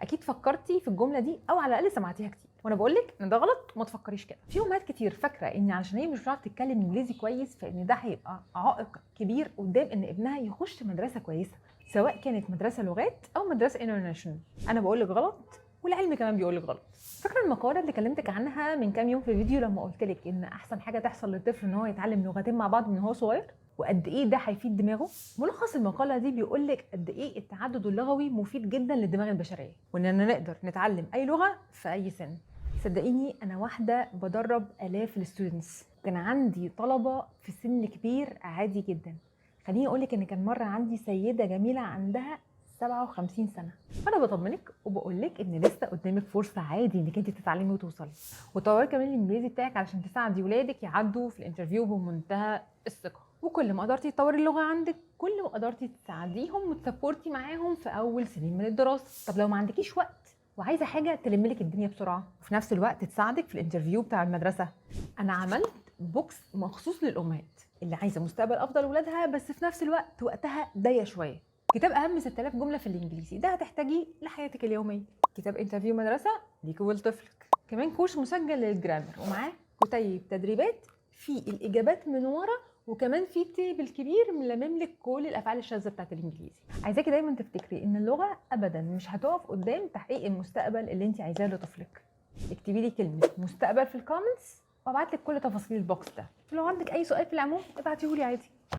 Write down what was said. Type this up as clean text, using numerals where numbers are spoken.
اكيد فكرتي في الجملة دي او على الاقل سمعتيها كتير، وانا بقول لك ان ده غلط وما تفكريش كده. في امهات كتير فاكره ان عشان هي مش بتعرف تتكلم انجليزي كويس فان ده هيبقى عائق كبير قدام ان ابنها يخش مدرسه كويسه، سواء كانت مدرسه لغات او مدرسه international. انا بقول لك غلط، والعلم كمان بيقول لك غلط. فاكره المقالة اللي كلمتك عنها من كام يوم في فيديو لما قلت لك ان احسن حاجة تحصل للطفل ان هو يتعلم لغتين مع بعض من هو صغير، وقد ايه ده هيفيد دماغه؟ ملخص المقالة دي بيقول لك قد ايه التعدد اللغوي مفيد جدا للدماغ البشريه، واننا نقدر نتعلم اي لغة في اي سن. صدقيني، انا واحدة بدرب الاف ال students، كان عندي طلبه في سن كبير عادي جدا. خليني اقول لك ان كان مرة عندي سيده جميلة عندها 57 سنه. فانا بطمنك وبقول لك ان لسه قدامك فرصة عادي انك انت تتعلمي وتوصلي، وطوري كمان الانجليزي بتاعك علشان تساعدي ولادك يعدوا في ال interview بمنتهى الثقه. وكل ما قدرتي تطوري اللغة عندك، كل ما قدرتي تساعديهم وت support ي معاهم في اول سنين من الدراسه. طب لو ما عندكيش وقت وعايزه حاجة تلم لك الدنيا بسرعة وفي نفس الوقت تساعدك في ال interview بتاع المدرسه، انا عملت box مخصوص للامهات اللي عايزه مستقبل افضل لاولادها بس في نفس الوقت وقتها ضيق شويه. كتاب اهم 6000 جملة في الانجليزي، ده هتحتاجيه لحياتك اليوميه. كتاب interview مدرسه ليكي ولطفلك. كمان كورس مسجل لل grammar ومعاه كتيب تدريبات في الاجابات من ورا، وكمان في table كبير ملمم لك كل الافعال الشاذة بتاعت الانجليزي. عايزاكي دايما تفتكري ان اللغة ابدا مش هتقف قدام تحقيق المستقبل اللي انت عايزاه لطفلك. اكتبي لي كلمة مستقبل في ال comments وابعت لك كل تفاصيل ال box ده. لو عندك اي سؤال في العموم ابعتيه لي عادي.